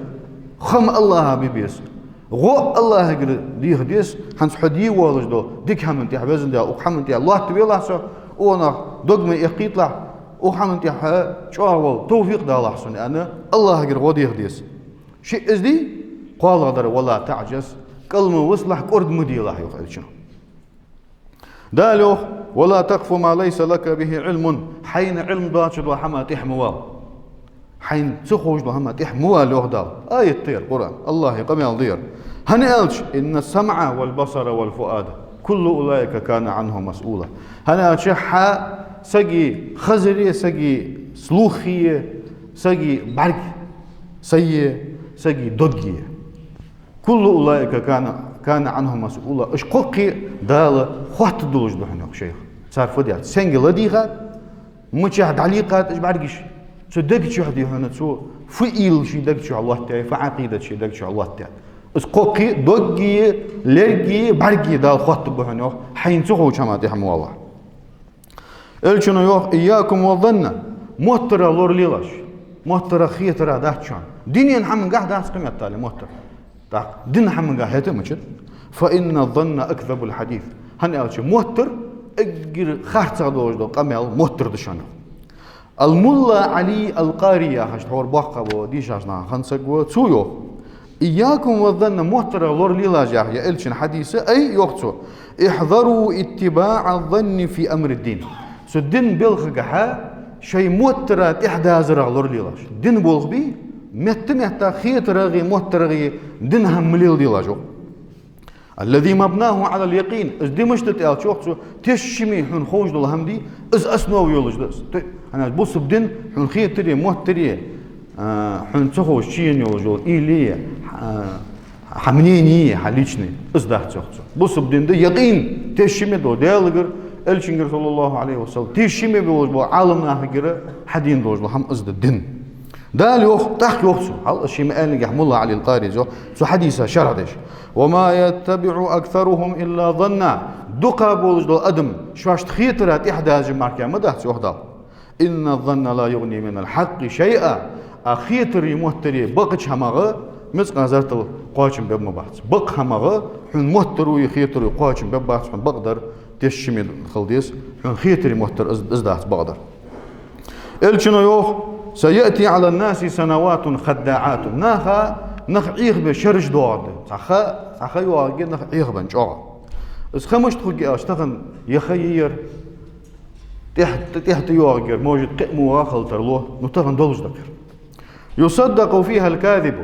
Хам АллахӀа бе беза. ГӀо АллахӀагара деха деза. ХӀанз хьо де воаллаш дола дика хӀаман тӀехьа, Везан Даьла, укх хӀаман тӀехьа лоаттавелахь со, укхунах дог ма эккхийталахь, укх хӀаман тӀехьа чӀоагӀа вала товфикъ далахь сона, аьнна, АллахӀагара гӀо деха деза. Шиъ из дий, кхоалагӀдар, ولا تعجز, кӀал ма висалахь, кӀорда ма делахь, йоах Элчано. Дала йоах: ولا تقف ما ليس لك به علم. Хьайна Ӏилма доацаш дола хӀама тӀехьа ма вала. Хьайна ца ховш дола хӀама тӀехьа ма вала, йоах Дала. Аят да ер, Къуръан, АллахӀа къамаьл да ер. ХӀана аьлча: إن السمع والبصر والفؤاد كل أولئك كان عنه مسؤولا. ХӀана аьлча хьа сага хазари, сага слухи, сага бӀарг саи, сага доги. كل أولئك كان، كان عنه مسؤولا. Уж кхоккхе Дала хоаттаргдолаш да хьона, йоах шайх. Цар фу даьд, сенга ладийгӀад, мичахьа дӀалийкхад уж бӀаргаш. Цу дега чу дий хьона цо фу уйла ший дега чу лоаттаяьй, фу Ӏакъидат ший дега чу лоаттаяьд. Уж кхоккхе доги, лерги, бӀарги Дала хоаттаргба хьона, йоах, хьайна ца ховча хӀама тӀехьа ма валалахь. Элчано йоах: إياكم والظن, моттарах лоралелаш. Моттарах, хетарах дац шоана. Дунен хӀамангахь дац кхы меттел моттар. ТӀаккха дина хӀамангахь хӀаьта а ма дац. فإن الظن أكذب الحديث. ХӀана аьлча моттар эггара харцахьа долаш дола къамаьл моттар да шоана. Ал-Мулла Ӏали ал-Къари яхаш тхьовра боккхагӀа бола дийшача наха хинна саг ва, цо йоах: إياكم والظن, моттарах лоралелаш, яхаш я Элчан хьадис, ай, йоах цо, احذروا اتباع الظن في أمر الدين. Цу дина балхагахьа шоай моттара тӀехьадазарах лоралелаш. Дина болх бий, метта-метта хетарагӀеи моттарагӀеи дина хӀама ма леладелаш, йоах. الذي مبناه على اليقين. Из ди мишта да аьлча, йоах цо, тешаме хьона ховш дола хӀама дий, из основа йолаш да из. То есть, хӀана аьлча бусалба ди хьона хетаре, моттаре, а, хьона ца ховш чу енна йолаш йола или, а, хьа мнени, хьа личный, из дац, йоах цо. Бусалба ди да якъин, тешаме дола Даьлагара, Элчангара, صلى الله عليه وسلم, тешаме болаш бола Ӏаламнахагара хьадена долаш дола хӀама из да ди. Дала йоах, тӀаккха йоах цо, хьал ший ма аьллинге, Мулла Ӏали аль-Къари йоах, цу хьадиса шархь деш: وما يتبع أكثرهم إلا ظنا. Дукха болаш дола адам шоашта хетара тӀехьа дажа мара ма дац, йоах Дала. إن الظن لا يغني من الحق شيئا. А хетари моттари бакъча хӀамах мискъал зарратал кхоачам бергбац. Бакъ хӀамах хьона моттари хетари кхоачам бергбац, хьона бакъдар тешаме хила деза, хьона хетари моттари из, из дац бакъдар. Элчано йоах: سيأتي على الناس سنوات خداعات. Наха нах Ӏехабе шераш доагӀаргда. Цхьа ха, цхьа ха йоагӀаргья нах Ӏехабенна чӀоагӀа. Из ха мишта хургья аьлча, тахан я ха я ер, тӀехьа, тӀехьа тӀайоагӀаргья ер, может, кхы а мо ха хила тарлу, ну, тахан долаш да ер. يصدق فيها الكاذب.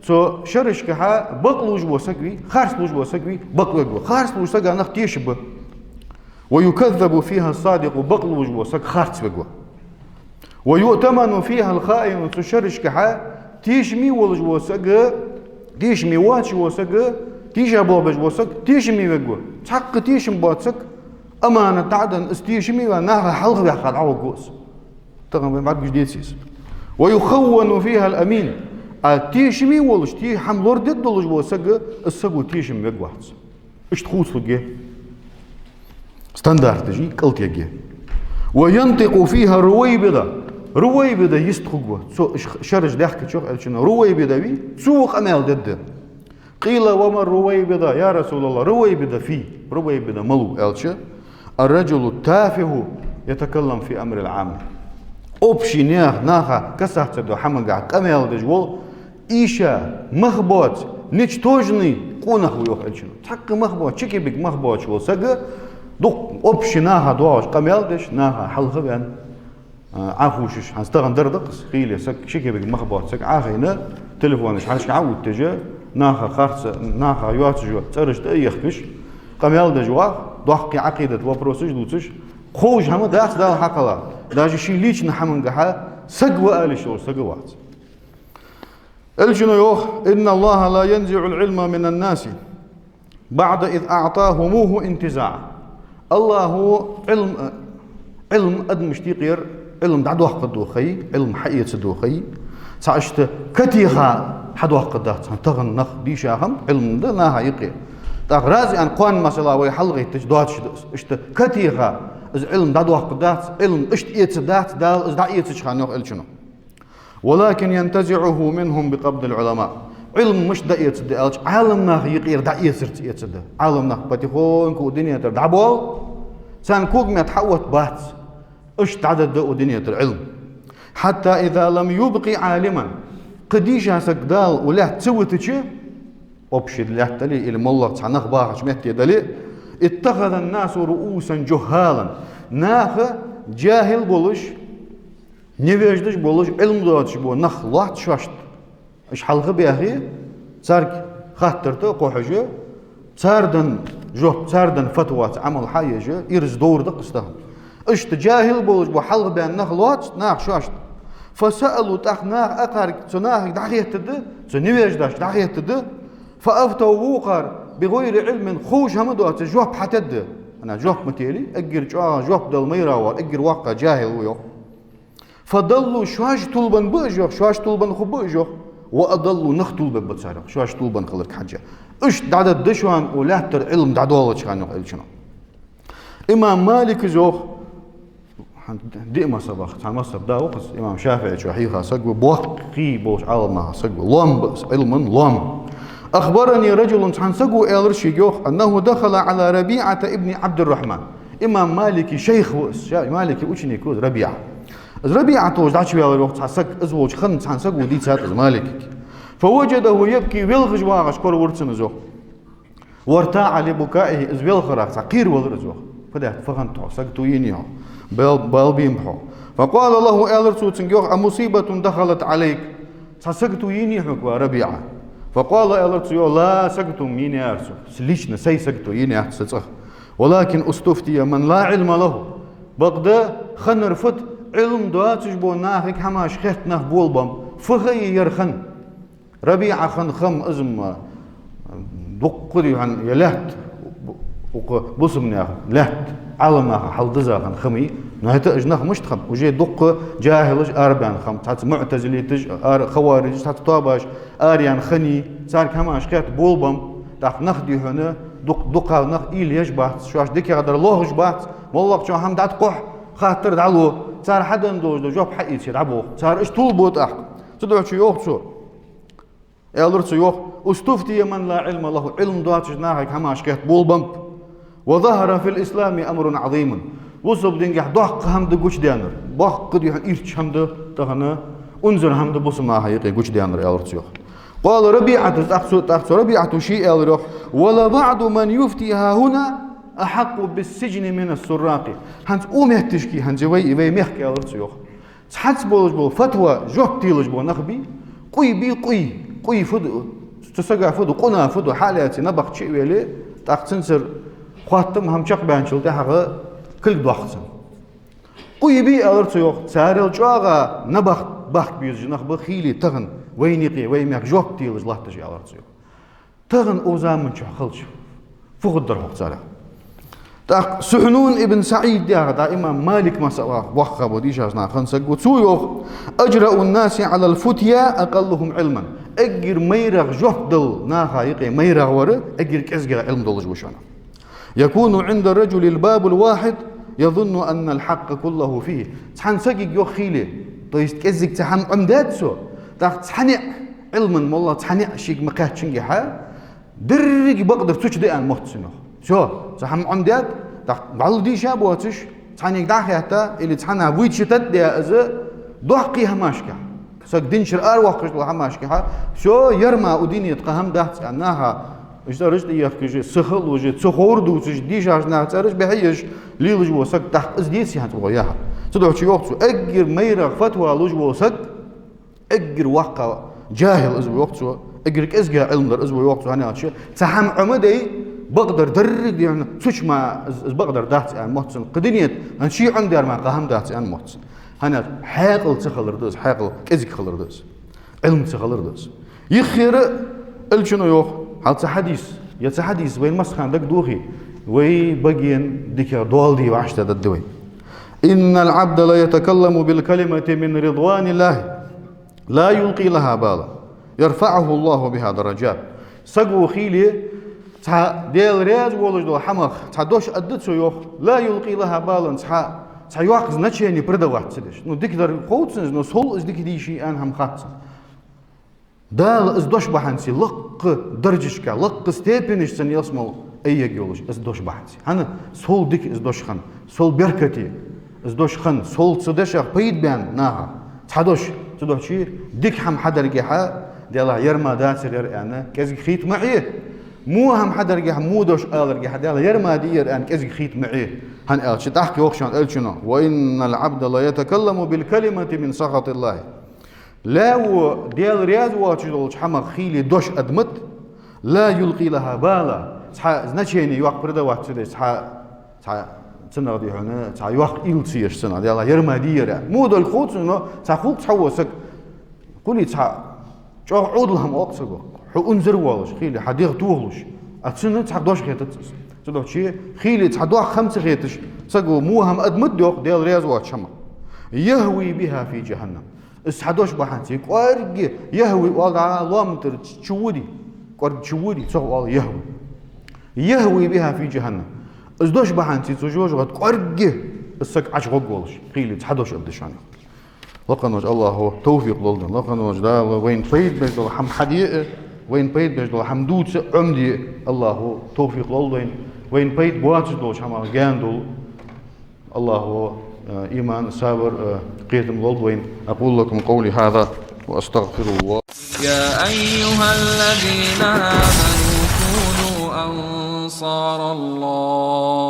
Цу шерашкахьа бакълувш вола саг вий, харцлувш вола саг вий, бакъвергва. Харцлувш сага нах тешаргба. ويكذب فيها الصادق. Бакълувш вола саг харцвергва. ويؤتمن فيها الخائن. Цу шерашкахьа тешаме волаш вола саг, тешаме воацаш вола саг, теша болх беш вола саг тешаме вергва. Цхьаккха тешам боаца саг, аманат дӀа а денна, из тешаме ваь, наха хьалхаваьккха дӀаваргва из. Тахан вай бӀаргаш деций из. ويخون فيها الأمين. А тешаме волаш, те хӀама лорадеш долаш вола саг, из саго тешам вергвац. Иштта хувцалургья. Стандарташ кӀалтӀергья. وينطق فيها الرويبضة. Рувайбида йист хургва. Цу ш-, шераш даьхкача, йоах Элчано, Рувайбида вий, цо къамаьл дергда. قيل: وما الرويبضة يا رسول الله؟ Рувайбида фий? Рувайбида малув аьлча, الرجل التافه يتكلم في أمر العامة. Общий наьха, наха касаться дола хӀамангахьа къамаьл деш вола, иша мах боаца, ничтожный къонах ва, йоах Элчано. Цхьаккха мах боаца, чикибиг мах боаца вола саг, дукха общий наха доагӀаш къамаьл деш, наха хьалхаваьнна, а, Ӏохувшаш, хӀанз тахан дар да-кх из, хийла саг, ши кибиг мах боаца саг Ӏохайна, телефонаш хьалхашка Ӏоувтташ, наха харца, наха йоацаш йола цӀераш тӀа а ехкаш, къамаьл деш ваха, доккхий Ӏакъидата вопросаш дувцаш, ховш хӀама дац Далла хьакъала, даже ший личный хӀамангахьа саг ва ала йиш йолаш саг вац. Элчано йоах: إن الله لا ينزع العلم من الناس بعد إذ أعطاهموه انتزاعا. АллахӀа Ӏилм, Ӏилм адамашта юкъера, Ӏилм дӀадоаккхаргдола ха, Ӏилм хьаэцаргдола ха, цхьа иштта катеха хьадоаккхаргдац, хӀана, тахан нах дийша хӀама Ӏилм да наха юкъе. ТӀаккха рази аьнна кхоана масала вай хьалгӀайттача доацаш да из. Иштта катеха из Ӏилм дӀадоаккхаргдац, Ӏилм иштта эцаргдац, Дала из дӀаэцача хана, йоах Элчано. ولكن ينتزعه منهم بقبض العلماء. Ӏилм мишта дӀаэцаргда аьлча, Ӏаламнаха юкъера дӀаэцарца эцаргда. Ӏаламнах потихоньку укх дунен тӀара дӀабоал, царна когаметта хьаоттабац. Иштта дӀадергда укх дунен тӀара Ӏилм. حتى إذا لم يبق عالما. Кхы дийша саг Дала укх лаьтта ца витача, общий лаьтта дале или моллагӀа цхьа нах бахача метте дале, اتخذ الناس رؤوسا جهالا. Наха джахӀил болаш, невеждаш болаш, Ӏилм доацаш бола нах лоац шоашта. Уж хьалха баьхе, царга хаттар тӀа а кхухьаш, цар денна жоп, цар денна фатваца Ӏамал хьаеш, ираз довр да-кх из тахан. Иштта джахӀил болаш бола хьалха баьнна нах лоац наха шоашта. فسألوا, тӀаккха наха акхарга, цу нахага дӀахеттаргда, цу невеждашка дӀахеттаргда, فأفتوا, вокхар, بغير علم, ховш хӀама доацаш жоп хьатергда. ХӀана, жоп ма телий, эггара чӀоагӀа жоп дала майра вар, эггара воккха джахӀил ва, йоах. فضلوا, шоаш тилбенна ба уж, йоах, шоаш тилбенна хургба уж, йоах. وأضلوا, нах тилбергба цар, йоах, шоаш тилбенна хиларга хьежжа. Иштта дӀадергда шоана укх лаьтта тӀара Ӏилм дӀадоалача хана, йоах Элчано. Имам Малика из йоах, хӀанз диъ мазхӀабах цхьан мазхӀаб да ва-кх из, имам ШафиӀийчо хьийха саг ва, боккхий болча Ӏаламнаха саг ва, лоам ба из, Ӏилман лоам. أخبرني رجل, цхьан саго аьлар шийга, йоах, أنه دخل على ربيعة بن عبد الرحمن. Имам Малика шайх ва из, ша-, Малика ученик ва из РабиӀа. Из РабиӀа тӀа волаш дӀачуваьлар, йоах, цхьа саг, из волча хана цхьан саго дийцад из Маликага. فوجده يبكي, велхаш вагӀаш коравир цунна из, йоах. وارتاع لبكائه, из велхарах цхьа кхеравелар из, йоах. Фу даьд, фу хиннад хьо, сагото йийнай хьо, бал-, бала бийнаб хьо. فقال له, аьлар цо цунга, йоах: أمصيبة دخلت عليك؟ Цхьа сагото йийнай хьога, ва РабиӀа? فقال, аьлар цо, йоах, لا سقط, ма йийцар цо. Лично сай сагото йийцар са цӀагӀа. ولكن استفتي من لا علم له. Бакъда хиннар фуд, Ӏилма доацаш бола нахага хӀамаш хетта нах болабеннаб. Фу хьа яр хинна? РабиӀа хинна хам из ма дуккха дий хьона, е лаьтта, укх бусалба наьха, лаьтта Ӏаламнаха хьалдизза хинна хам я. Но хӀаьта уж нах мишта хиннаб? Уже дуккха джахӀилаш арабаьнна хиннаб, цхьацца муӀтазилиташ, ара-, хаварижаш, цхьацца тоабаш араяьнна хиннай, царга хӀамаш хетта болабеннаб. ТӀаккха нах дий хьона, дукх-, дукха нах уйла еш бац, шоаш дикагӀдар лохаш бац, моллагӀчоа хӀама дӀатӀакхухь, хаттар дӀалу, цар хьаденна долаш дола жоп хьаийце дӀаболх. Цар иштта тилабу тӀаккха. Цудухьа йоах цо. Аьлар цо, йоах: استفتي من لا علم له, Ӏилма доацаш нахага хӀамаш хетта болабеннаб. وظهر في الإسلام أمر عظيم. Бусалба динагахь доккха хӀама да гучадаьннар. Боккха дий хьона ирча хӀама да тахан, унзара хӀама да бусалба наха юкъе гучадаьннар, аьлар цо, йоах. قال ربيعة, тӀаккха цо, тӀаккха цо РабиӀата ше аьлар, йоах: ولبعض من يفتي ها هنا أحق بالسجن من السراق. ХӀанз укх метташка, хӀанз вай, вай мехка, аьлар цо, йоах. Цхьацца болаш бола фатва жоп телаш бола нах бий, къуй бий, къуй, къуй фу да, цу сага фу да, къуна фу да, хьалаьций набахта чу а ваьле, тӀаккха цунцара хоттам хӀама чакхбаьнначул тӀехьагӀа кулг доаккх цун. Къуй бий, аьлар цо, йоах, царел чӀоагӀа набахта бахка безаш нах ба хийла тахан вайна юкъе, вай мехка жоп телаш латташ, аьлар цо, йоах. Тахан укх заман чухь хилча, фу хургдар хьогӀ царех? ТӀаккха Сухьнун ибн СаӀид яха, да, имам Малика мазхӀабах воккха бола дийша нах хинна саг ва, цо йоах: أجرأ الناس على الفتيا أقلهم علما. Эггара майрагӀа жоп дала наха юкъе майрагӀа вар, эггара кӀезигагӀа Ӏилма долаш ва шоана. يكون عند الرجل الباب الواحد يظن أن الحق كله فيه. Цхьан сагага, йоах, хийла, то есть кӀеззига цхьа хӀама Ӏомадаьд цо, тӀаккха цхьа ниӀ Ӏилман, моллагӀа цхьа ниӀ шийга ма кхаьччингехьа, деррига бакъдар цу чу да аьнна мотт цун, йоах. Всё, цхьа хӀама Ӏомадаьд, тӀаккха дӀалла дийша а боацаш, цхьаннега дӀа а хаьтта, или цхьаннега вычитать а даь из, доккхий хӀамашка, саг динчура аравоаккхаш дола хӀамашка, всё, ер мара укх дунен тӀа кхы хӀама дац аьнна, наха, уж цӀераш тӀа ехкаш, сиха а луш, цу ховра дувцаш, дийша наха цӀераш бӀехъеш лелаш вола саг, тӀаккха из деций хӀанз укхо яхар? Цудухьа йоах цо, эггара майрагӀа фатва луш вола саг, эггара воккха джахӀил из ва, йоах цо, эггара кӀезигагӀа Ӏилма дар из ва, йоах цо, хӀана аьлча, цхьа хӀама Ӏомаде, бакъдар деррига дий хьона цу чу ма, из, из бакъдар дац аьнна мотт цун, кхы дунен тӀа, хӀанз ше Ӏомадаьр мара кхы хӀама дац аьнна мотт цун. ХӀана аьлча, хьаькъал ца хилар да из, хьаькъал кӀезига хилар да из, Ӏилма ца хилар да из. Юххера Элчано йоах, хьал цхьа хьадис, е цхьа хьадис вайна массахана дагадохий, вай баген дикагӀа доал де вӀаштӀехьдаргда вай. إن العبد ليتكلم بالكلمة من رضوان الله لا يلقي لها بالا يرفعه الله بها درجات. Саго хийла цхьа Даьла раьза волаш дола хӀамах цхьа дош аргда цо, йоах, لا يلقي لها بالا, цхьа, цхьа йоккха значени придавать ца деш. Ну, дикадар хов цунна из, но сов из дика дий ший аьнна хӀама хац цунна. Дала из дош бахьанца лакха даржашка, лакха степенашка цунна ялсмала айъергйолаш из дош бахьанца. ХӀана? Сов дика из дош хинна, сов беркате из дош хинна, сов цу дешах пайда баьнна наха. Цхьа дош, цудухьа дика хӀама хьадаргехьа, Даьллахь, ер мара дацар ер аьнна, кӀезига хийта ма Ӏе. Во хӀама хьадаргехьа, во дош аларгехьа, Даьллахь, ер мара дий ер аьнна, кӀезига хийта ма Ӏе. ХӀана аьлча, тӀаккха йоах шоана Элчано: وإن العبد ليتكلم بالكلمة من سخط الله. Лаьво Даьла раьза воацаш долча хӀамах хийла дош аргда мотт, لا يلقي لها بالا, цхьа значени йоккха придавать ца деш, цхьа, цхьа цунах дий хьона, цхьа йоккха уйла ца еш цунах, Даьллахь, ер мара дий ер аьнна. Во долга хов цунна, но цхьа хул цхьа во саг, хулий цхьа чӀоагӀа Ӏовдал хӀама оал саго, хьо унзара воалаш, хийла хьа дегӀ тохалуш, а цунна цхьа дош хетац из. Цудухьа хийла цхьа доккха хӀама ца хеташ, саго во хӀама аргда мотт, йоах, Даьла раьза воацача хӀамах. يهوي بها في جهنم. Из цхьа дош бахьанца кӀоарга, يهوي оал дӀа лоаман тӀара чу водий, кӀоарга чу водий, цох оал يهوي. يهوي بها في جهنم. Из дош бахьанца цу жожагӀате кӀоарга из саг ӀочугӀоргволаш, хийла цхьа дош аргда шоана. Лакхвеннача АллахӀа товфикъ лолда вайна, лакхвеннача Дала вайна пайда беш дола хӀама хьаде а, вайна пайда беш дола хӀама дувца а Ӏомаде а АллахӀа товфикъ лолда вайна, вайна пайда боацаш долча хӀамах гаьна довла АллахӀа, э, иман, сабар, э, кхетам лолда вайна. أقول لكم قولي هذا وأستغفر الله. يا أيها الذين آمنوا كونوا أنصار الله.